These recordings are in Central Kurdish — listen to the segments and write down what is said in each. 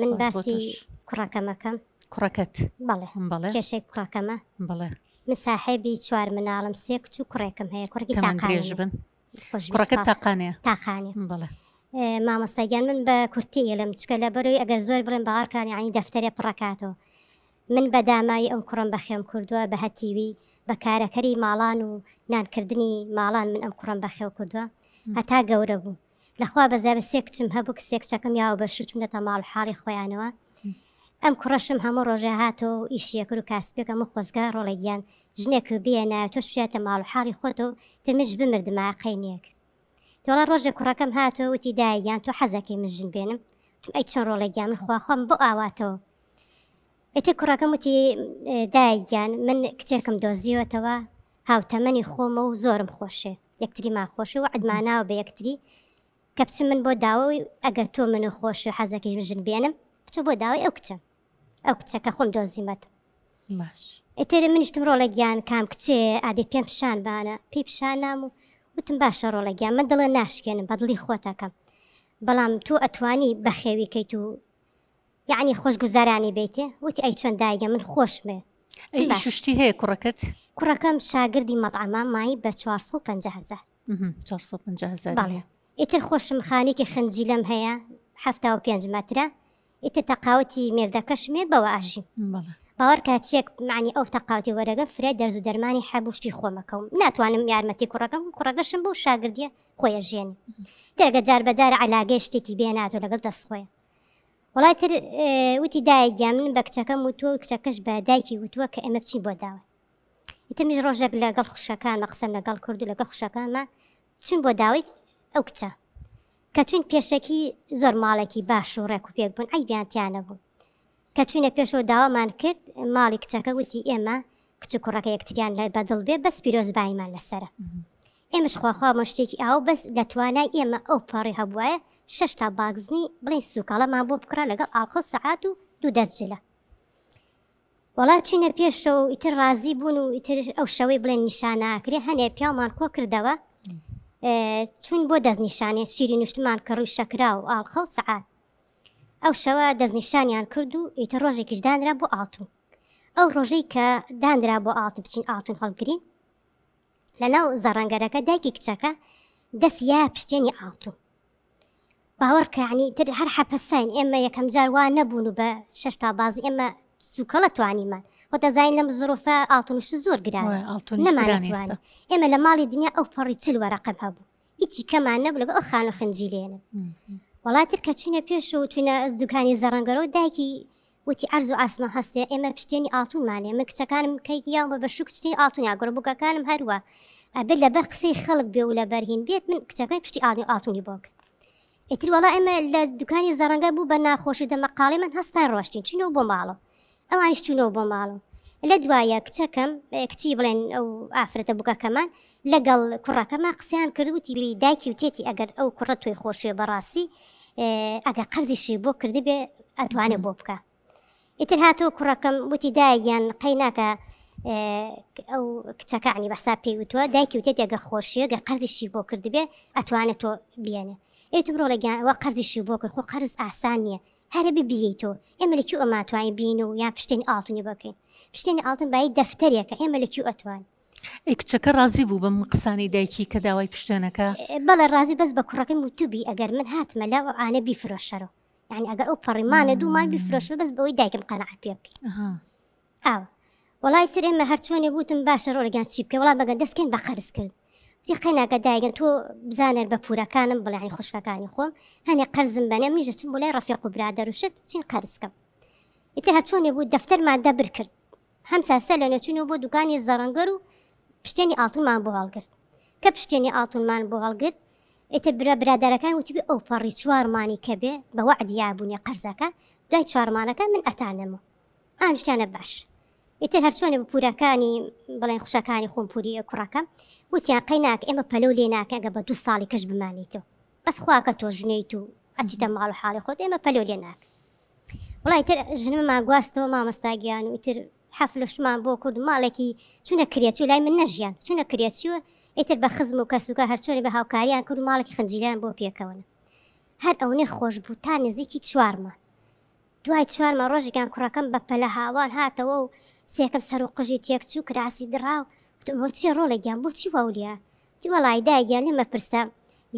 من باسی کوڕەکەمەکەم. کوڕەکەت؟ بەڵێ. بەڵێ. کێشەی کوڕەکەمە. بەڵێ. من ساحێبی چوار مناڵم، سێ کچ و کوڕێکم هەیە، کوڕێکی تاقانێ. بن. کوڕەکەت تاقانەیە؟ تاقانێ. بەڵێ. مامۆستا گیان من بە کورتی ئێلم چکە لە بەرەوەی ئەگەر زۆر بڵێم باوەڕکان یعنی دەفتەرێ پڕەکاتەوە. من بە داماوی ئەم کوڕەم بەخێوم کردووە بە هەتیوی، بە کارەکەری ماڵان و نانکردنی ماڵان من ئەم کوڕەم بەخێو کردووە هەتا گەورە بوو. لەخوا بەزیابێ سێ کچم هەبوو کە سێ کچەکەم یاوە بە شوو چوونەتە ماڵ و حاڵی خۆیانەوە. ئەم کوڕەشم هەموو ڕۆژێ هاتەوە و ئیشی ئەکرد و کاسپێک هەموو خۆزگە ڕۆڵە گیان ژنێک بێنایە تۆش بچیاتە ماڵ و حاڵی خۆتەوە تر منیش بمردمایە قەی نەیەکرد. تۆڵە ڕۆژێک کوڕەکەم هاتەوە وتی دایە گیان تۆ حەزەکەی من ژن بێنم؟ وتم ئەی چۆن ڕۆڵە گیان من خوا خۆم بۆ ئاواتەوە. ئیتر کوڕەکەم وتی دایە گیان من کچێکم دۆزیوەتەوە هاوتەمەنی خۆمە و زۆرم خۆشێ یەکتریمان خۆشێ وەعدمان ناوە بە یەکتری کە بچم من بۆ داوەی ئەگەر تۆ منو خۆشێ حەزەکەی ژن بێنم بچۆ بۆ داوای ئەو کچە ئەو کچە کە خۆم دۆزیمەتەوە. باش. ئیتر منیش وتم ڕۆڵە گیان کام کچێ ئادەی پێم پیشان بانە پێی پیشان نام و وتم باشە ڕۆڵە گیان من دڵێ ناشکێنم بە دڵی خۆتەکەم بەڵام تۆ ئەتوانی بەخێوی کەیت و یەعنی خۆشگوزەرانی بیتێ وتی ئەی چۆن دایە من خۆشمێ ئەی ئیش و شتی هەیە کوڕەکەت؟ کوڕەکەم شاگردی مەتعەمە مای بە 450 هەزار. 450 هەزاری بەڵێ هەیە. ئیتر خۆشم خانوویەکی خنجیلەم هەیە 75 مەترە ئیتر تەقاوتی مێردەکەشمێ بەوە ئەژیم. بەڵێ. باوەڕکە چیەک مەعنی ئەو تەقاوتی وەرەگەم فرە دەرز و دەرمانی حەب و شتی خۆمەکەوم ناتوانم یارمەتی کوڕەکەم کوڕەکەشم بەو شاگردیە خۆی ئەژێنێ تر ئەگەر جار بە جار عەلاگەی شتێکی بێناتۆ لەگەڵ دەست خۆیە وەڵای تر وتی دایە گیان من بە کچەکەم وتووە و کچەکەش بە دایکی وتووە کە ئێمە بچین بۆ داوە ئیتر منیش ڕۆژێک لەگەڵ خوشکەکانمە قسەم لەگەڵ کرد و لەگەڵ خوشکەکانمە چوون بۆ داوەی ئەو کچە کە چوین پێشەکی زۆر ماڵێکی باش و ڕێک و پێک بوون عەیبیان تیا نەبوو کە چوینە پێشەوە داوامان کرد ماڵی کچەکە وتی ئێمە کچ و کوڕەکە یەکتریان لە بەدڵ بێ بەس پیرۆزباییمان لەسەرە ئێمەش خواخوامان شتێکی ئاو بەس لە توانای ئێمە ئەو پەڕی هەبوایە شەش تا باگزنی بڵێن سوکەڵەمان بۆ بکڕا لەگەڵ ئاڵقە و سەعات و دوو دەست جلە وەڵا چوینە پێشەوە و ئیتر ڕازی بوون و ئیتر ئەو شەوەی بڵێن نیشانە ئەکرێ هەنێ پیاومان کۆ کردەوە چوین بۆ دەستنیشانێ شیری نوشتمان کە ڕووی شەکرا و ئاڵقە و سەعات ئەو شەوە دەستنیشانیان کرد و ئیتر ڕۆژێکیش دانرا بۆ ئاڵتون ئەو ڕۆژەی کە دانرا بۆ ئاڵتون بچین ئاڵتون هەڵگرین لەناو زەڕەنگەرەکە دایکی کچەکە دەستی یایە پشتێنی ئاڵتون باوەڕ کە یعنی تر هەر حەپەساین ئێمە یەکەم جار وا نەبوون و بە شەش تا بازی ئێمە سوکەڵە توانیمان خۆ دەزانین لەم زروفە ئاڵتون شت زۆر گرانە وای، ئاڵتونیش گران نەمانەتوانی ئێستا. ئێمە لە ماڵی دنیا ئەو پەڕی 40 وەرەقەم هەبوو هیچی کەمان نەبوو لەگەڵ ئەو خانوو خنجیلێنە وەڵا تر کە چوینە پێش و چوینە دوکانی زەڕەنگەرەوە دایکی وتی عەرز و ئاسمان هەستێ ئێمە پشتێنی ئاڵتونمان هەیە من کچەکانم کە یاومە بە شوو پشتێنی ئاڵتونیان گۆڕ بووکەکانم هەروا ئەبێت لەبەر قسەی خەڵک بێ و لەبەر هین بێت من کچەکەی پشتی ئاڵی ئاڵتونی بۆ کرد ئیتر وەڵا ئێمە لە دوکانی زەڕەنگە بوو بە ناخۆشی دەمەقاڵی من هەستان ڕۆشتین چوینەوە بۆ ماڵەوە ئەوانیش چوونەوە بۆ ماڵەوە لە دوایە کچەکەم کچی بڵێن ئەو ئافرەتە بووکەکەمان لەگەڵ کوڕەکەمان قسەیان کرد وتی دایکی وتێتی ئەگەر ئەو کوڕە تۆی خۆشێ بەڕاستی ئەگەر قەرزیشی بۆ کردبێ ئەتوانێ بۆ بکە ئیتر هاتۆ کوڕەکەم وتی دایە گیان قەی ناکە ئەو کچەکە عنی بەحساب پێی وتووە دایکی وتێتی ئەگە خۆشیە گەر قەرزیشی بۆ کردبێ ئەتوانێت تۆ بێنێ ئیتم ڕۆڵە گیان ئەوە قەرزیشی بۆ کرد خۆ قەرز ئاسان نییە هەرە ببیەی تۆ ئێمە لە کوێ ئەماتوانین بین و یان پشتێنی ئاڵتونی بکەین پشتێنی ئاڵتون بایی دەفتەرێکە ئێمە لە کوێ ئەتوان ئەی کچەکە ڕازی بوو بەم قسانەی دایکی کە داوای پشتێنەکە؟ بەڵێ ڕازی بەس بە کوڕەکەم وتوبی ئەگەر من هاتمە لا ئەو عانە بیفرۆشەرۆ یعنی ئەگەر ئەو پەڕیمانە دوومان بیفرۆشەوە بەس بەوەی دایکم قەناعەت پێ بکەی ئاوە وەڵای تر ئێمە هەرچۆنێ وتم باشە ڕۆڵە گیان چی بکەین وەڵا بەگەن دەستکەین بە قەرز کرد وتی قەیناکە دایکم تۆ بزانەر بە پورەکانم بڵێ یعنی خوشکەکانی خۆم هەنێ قەرزم بەنێ منیش دەچم بۆ لای ڕەفیق و برادەر و شت چین قەرز کەم ئیتر هەرچۆنێ بوو دەفتەرمان دەبر کرد هەمسا سەر لە نەچوونەوە بۆ دوکانی زەڕەنگەر و پشتێنی ئاڵتونمان بۆ هەڵگرت کە پشتێنی ئاڵتونمان بۆ هەڵگرت ئیتر برا برادەرەکان وتبی ئەو پەڕی چوارمانی کە بێ بە وەعدی یابوونی قەرزەکە دوای چوارمانەکە من ئەتانەمەوە ئانشتیانە باش ئیتر هەرچۆنێ بە پورەکانی بڵێن خوشەکانی خۆم پوری کوڕەکەم وتیان قەیناک ئێمە پەلەو لێ ناکەین ئەگەر بە دوو ساڵی کەش بمانیتەوە بەس خواکە تۆ ژنیت و ئەچیتە ماڵ و حاڵی خۆت ئێمە پەلەو لێ ناکەین وڵای تر ژنممان گواستەوە مامۆستا گیان و ئیتر حەفلەشمان بۆ کرد ماڵێکی چونە کرێچی لای من نەژیان چونە کرێچیوە ئیتر بە خزم و کەسوکە هەرچۆنی بە هاوکاریان کرد و ماڵێکی خنجیلیان بۆ پێکەوەن هەر ئەونەی خۆش بوو تا نزیکی چوارمان. دوای چوارمە ڕۆژێکیان کوڕەکەم بە پەلە هاوان هاتەوە و سێکم سەر و قژی تێکچوو کراسی دڕاو وتم بۆ چیە ڕۆڵە گیان بۆچی واولیا وتی وەڵایی دایە گیان لێم مەپرسە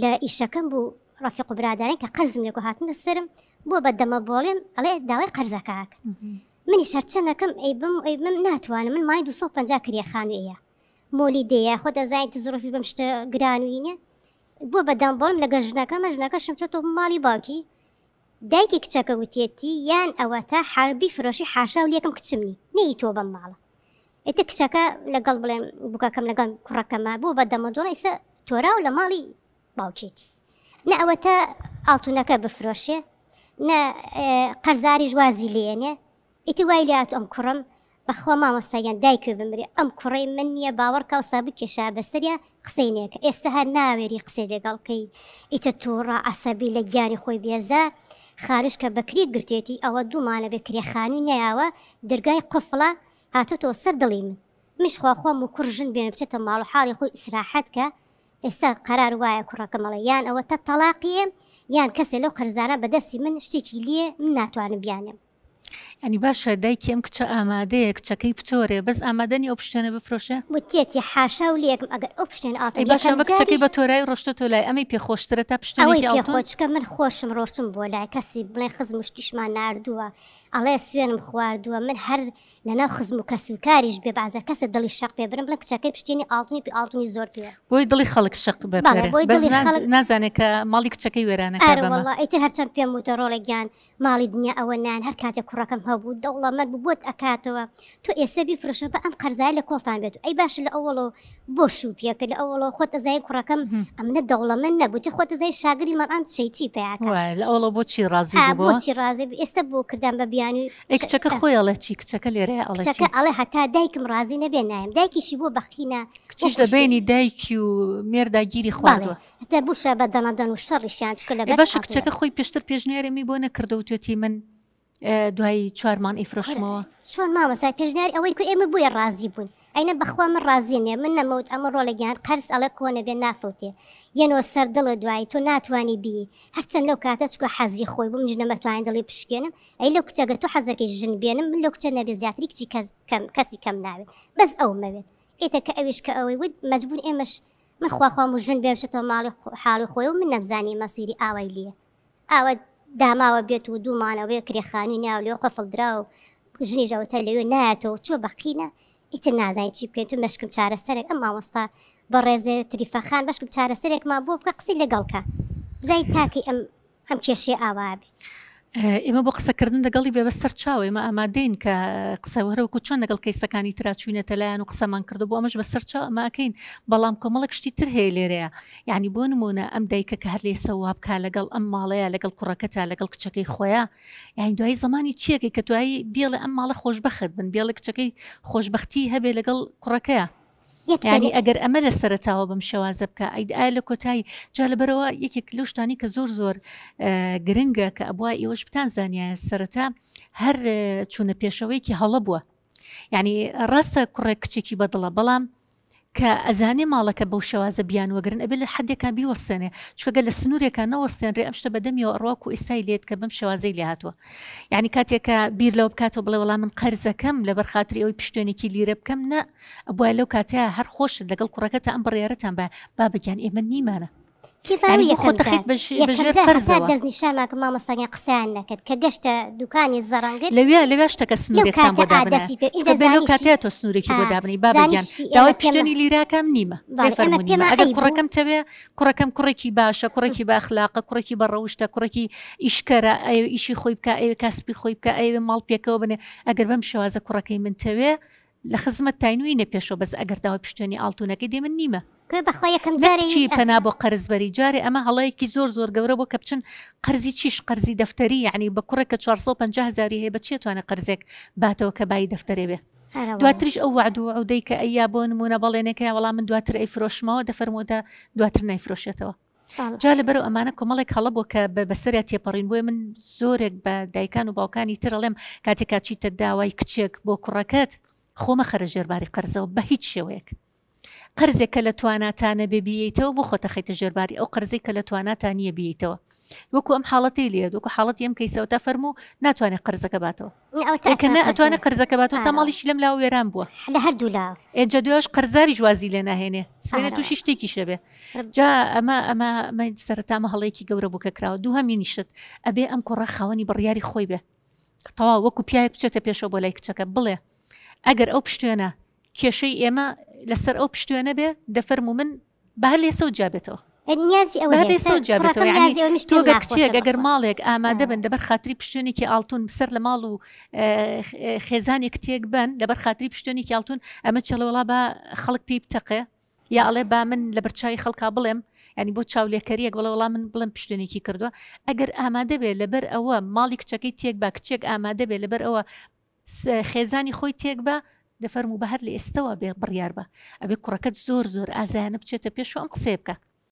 لە ئیشەکەم بوو ڕەفیق و برادەران کە قەرزم لێکو هاتنە سەرم بووە بە دەمە بۆڵێم ئەڵێ داوای قەرزەکە ئەکەن منیش هەرچەنەکەم ئەیبم ئەیبم ناتوانم من مای 250 کرێ خانوویە مۆلی دێیە خۆ دەزانیت زڕفی بەم شتە گرانوینە بووە بە دەم بۆڵم لەگە ژنەکەمە ژنەکەشم چۆتۆ ماڵی باوکی دایکی کچەکە وتیەتی یان ئەوەتا حە بیفرۆشی حاشاو لێکم کچم نی نەیی تۆ بەم ماڵە ئیتر کچەکە لەگەڵ بڵێم بوکەکەم لەگەڵ کوڕەکەمە بوو بە دەمەدۆڵە ئیسە تۆراو لە ماڵی باوکێتی نە ئەوەتا ئاڵتونەکە بفرۆشێ نە قەرزاریش وازی لێنێ ئیتر وای لێ هات ئەم کوڕەم بەخوا مامۆستا گیان دایکت بمرێ ئەم کوڕەی من نیە باوەڕ کە ئەوسا بکێشا بەسەریا قسەی نەکە ئێستا هەر ناوێری قسەی لەگەڵ کەی ئیتر توڕە عەسەبی لە گیانی خۆی بێزار خانوش کە بەکرێ گرتێتی ئەوە دوومانە بێ کرێ خانوی نەیاوە درگای قفڵە هاتۆتەوە سەر دڵی من منیش خوا خۆم و کوڕ ژن بێنە بچێتە ماڵ و حاڵی خۆی ئیسراحەت کە ئێستا قەرار وایە کوڕەکەم ئەڵێ یان ئەوە تە تەڵاقیە یان کەسێ لەو قەرزانە بەدەستی من شتێکی لێ من ناتوانم بیانێم. یانی باشە دایکی ئەم کچە ئامادەیە کچەکەی بتۆرێ بەس ئامادە نیە ئەو پشتێنە بفرۆشێ؟ وتیەتی حاشا و لێکم ئەگەر ئەو پشتێنە ئاڵتون ئەی باشە یەکەم ئەمە کچەکەی جاریش بە تۆرای ڕۆشتۆتۆ لای ئەمەی پێ خۆشترە تا ئەوەی پشتێنێکی پێ ئاڵتون؟ خۆش چونکە من خۆشم ڕۆشتم بۆ لای کەسی بڵێ خزم و شتیشمان ناردووە ئەڵێ سوێنم خواردووە من هەر لەناو خزم و کەس و کاریش بێ بەعزە کەسە دڵی شەق پێ برم بڵێم کچەکەی پشتێنی ئاڵتونی پێ ئاڵتونی زۆر پێ بۆی دڵی خەڵک شەق بەڵێ بەرێ بۆی بەس دڵی خەڵک نازانێ کە ماڵی کچەکەی وێرانەکا ئارە بەمە. وەڵا ئیتر هەرچەند پێم وتە ڕۆڵە گیان ماڵی دنیا ئەوە نان هەر کاتێک کوڕەکەم هەبوو دەوڵەمەند بوو بۆت ئەکاتەوە تۆ ئێسە بیفرۆشە بە ئەم قەرزایە لە کۆڵتان بێت ئەی باشە لە ئەوەڵەوە بۆ شوو پێکرد لە ئەوەڵەوە خۆت ئەزای کوڕەکەم ئەمنە دەوڵەمەند نەبوو تۆ خۆت ئەزای شاگری مەڵان چی چی پێیاکە وایە لە ئەوەڵەوە بۆچی ڕازی ئا بوو بۆ بۆچی ڕازی بوو ئێستا بۆ کردان بە بیانووی ئەی کچەکە خۆی ئەڵێ چی کچەکە لێرەیە ئەڵێ چی کچەکە ئەڵێ هەتا دایکم ڕازی نەبێ نایم دایکیشی بۆ بەقینە کچیش لە بەینی دایکی و مێردا گیری بەڵێ خواردووە هەتا بووشە بە دەنەدەن و شەڕیشیان چونکە ئەی لەبەر باشە ئاڵتوونە کچەکە خۆی پێشتر پێشنیاری ئەمەی بۆ نەکردووە وتوێتی من دوای چوارمان ئەیفرۆشمەوە. چۆن مامۆستا پێشنیاری ئەوەی کرد ئێمە بۆیە ڕازی بووین ئەینە بەخوا من ڕازی نیە من نەمەوت ئەمە ڕۆڵە گیان قەرز ئەڵێ کۆنە بێ نافەوتێ یەنەوە سەر دڵت دوایی تۆ ناتوانی بیی هەرچەند لەو کاتە چکە حەزی خۆی بوو منیش نەمەتوانی دڵی بشکێنم ئەی لەو کچە گەر تۆ حەزەکەی ژن بێنم من لەو کچە نەبێ زیاتری کچی کەس کەم کەسی کەم ناوێت بەس ئەوم ئەوێت ئیتر کە ئەویش کە ئەوەی وت مەجبور ئێمەش من خوا خۆم و ژن بێم شتەوە ماڵی حاڵی خۆی و من نەمزانی مەسیری ئاوای لیە ئاوا داماوە بێت و دوومانەوە بێ کرێ خانووی ناو لێ قفڵ دراو ژنیش ئەوەتا لەوێ نایەتەوە چووە بە قینە ئیتر نازانین چی بکەین تو مەشکم چارەسەرێک ئەم مامۆستا بەڕێزێ تریفە خان بەشکم چارەسەرێکمان بۆ بکە قسەی لەگەڵ کە بزانین تاکەی ئەم ئەم کێشەیە ئاوا بێ. ئێمە بۆ قسەکردن لەگەڵی بێ بەسەر چاو ئێمە ئامادەین کە قسە هەروەکو چۆن لەگەڵ کەیسەکانی ترا چوینەتە لایان و قسەمان کردو بۆ ئەمەش بەسەر چاو ئەمە ئەکەین بەڵام کۆمەڵێک شتی تر هەیە لێرەیە یانی بۆ نموونە ئەم دایکە کە هەر لێسە وا بکا لەگەڵ ئەم ماڵەیە لەگەڵ کوڕەکەتا لەگەڵ کچەکەی خۆیا یانی دوایی زەمانی چیەکەی کە دوایی بێڵێ ئەم ماڵە خۆشبەخت بن بێڵێ کچەکەی خۆشبەختی هەبێ لەگەڵ کوڕەکەیا یانی ئەگەر ئەمە لە سەرەتاوە بەم شێوازە بکە ئەی ئایا لە کۆتایی جا لەبەرەوە یەکێک لەو شتانی کە زۆر زۆر گرنگە کە ئەبوا ئێوەش بتان زانایە سەرەتا هەر چوونە پێشەوەیەکی هەڵە بووە یعنی ڕاستە کوڕێک کچێکی بەدڵە بەڵام کە ئەزانێ ماڵەکە بەو شێوازە بیانوەگرن ئەبێ لە حەدێکا بیوەستێنێ چونکە گەر لە سنوورێکا نەوەستێنرێ ئەم شتە بەدەمیەوە ئەڕوا کو ئیستای لێت کە بەم شێوازەی لێ هاتووە یعنی کاتێک کە بیر لەوە بکاتەوە بڵێ وەڵا من قەرزەکەم لەبەر خاتری ئەوەی پشتێنێکی لیرە بکەم نە ئەبوایە لەو کاتەیە هەر خۆشت لەگەڵ کوڕەکەتا ئەم بڕیارەتان بایە بابە گیان ئێمە نیمانە یانی بۆ خۆت دەخەیت بە ژێر قەرزەوە. دەستنیشانمان کرد مامۆستا گیان قسەیان نەکرد کە گەشتە دوکانی زەڕەنگر لەوێ لەوێ شتەکە سنوورێکتان بۆ دابنایە چونکە بێ لەو کاتەیە تۆ سنوورێکی بۆ دابنێی بابە گیان داوای پشتێنی لیراکەم نیمە پێ فەرموو نیمە ئەگەر کوڕەکەم تەوێ کوڕەکەم کوڕێکی باشە کوڕێکی بە ئەخلاقە کوڕێکی بە ڕەوشتە کوڕێکی ئیشکەرە ئەیەوێ ئیشی خۆی بکا ئەیەوێ کاسپی خۆی بکا ئەیەوێ ماڵ پێکەوە بنێ ئەگەر بەم شێوازە کوڕەکەی من تەوێ لە خزمەت تاین وینە پێشەوە بەس ئەگەر داوای پشتێنی ئاڵتونەکەی دێ من نیمە. کورە بەخوا یەکەم نەک جارە بچی پەنا بۆ قەرز بەری جارێ ئەمە هەڵەیەکی زۆر زۆر گەورە بوە کە بچن قەرزی چیش قەرزی دەفتەری یەعنی بە کوڕێک کە 450 هەزاری هەیە بە چی ئەتوانێ قەرزێک باتەوە کە بایی دەفتەرێ بێ ئەرە وەڵا. دواتریش ئەو وەعد و وعودەی کە ئەیا بۆ نمونە بەڵێنێکە وەڵا من دواتر ئەیفرۆشمەوە دەفەرموو دواتر نایفرۆشێتەوە. جا لەبەرئەو ئەمانە کۆمەڵێک هەڵە بووە کە بەسەریا تێپەڕین بۆیە من زۆرێک بە دایکان و باوکانی تر ئەڵێم کاتێک کاچیتە داوای کچێک بۆ کوڕەکەت خۆ مەخەرە ژێرباری قەرزەوە بە هیچ شێوەیەک قەرزێک کە لە تواناتا نەبێ بیەیتەوە بۆ خۆتە خەیتە ژێرباری ئەو قەرزەی کە لە تواناتا نییە بیەیتەوە. وەکو ئەم حاڵەتەی لێ وەکو حاڵەتی ئەم کەیسەوە تا فەرموو ناتوانێت قەرزەکە باتەوە کە ناتوانێت قەرزەکە باتەوە تا ماڵیشی لەم لاوە وێران بووە لە هەردوو لا ئێجا دوایش قەرزاریش وازی لێ ناهێنێ سبەینێ تووشی شتێکیش دەبێ جا ئەمە ئەمە ئەمە سەرەتا ئەمە هەڵەیەکی گەورە بوو کە کراوە دووهەمینیشت ئەبێ ئەم کوڕە خاوەنی بڕیاری خۆی بێ تەواو وەکو پیاوێک بچێتە پێشەوە بۆ لای کچەکە بڵێ ئەگەر ئەو پشتێنە کێشەی ئێمە لەسەر ئەو پشتێنە بێ دەفەرموو من با هەر لێسەوت جیا بێتەوە. نیازی ئەوە هەیە سەر کوڕەکەم نیازی ئەوە منیش پێم ناخۆشە ئەگەر ماڵێک ئامادە بن لەبەر خاتری پشتێنێکی ئاڵتون سەر لە ماڵ و خێزانێک تێک بەن لەبەر خاتری پشتێنێکی ئاڵتون ئەمە چێڵێ وەڵا با خەڵک پێی بتەقێ یا ئەڵێ با من لە بەرچاوی خەڵکا بڵێم ینی بۆ چاولێکەریەک بڵێ وەڵا من بڵێم پشتێنێکی کردووە ئەگەر ئامادە بێ لەبەر ئەوە ماڵی کچەکەی تێک با کچێک ئامادە بێ لەبەر ئەوە خێزانی خۆی تێک بە دەفەرموو بە هەر لە ئێستەوە بێ بڕیار بە ئەبێ کوڕەکەت زۆر زۆر ئازایانە بچێتە پێش و ئەم قسەیە بکە.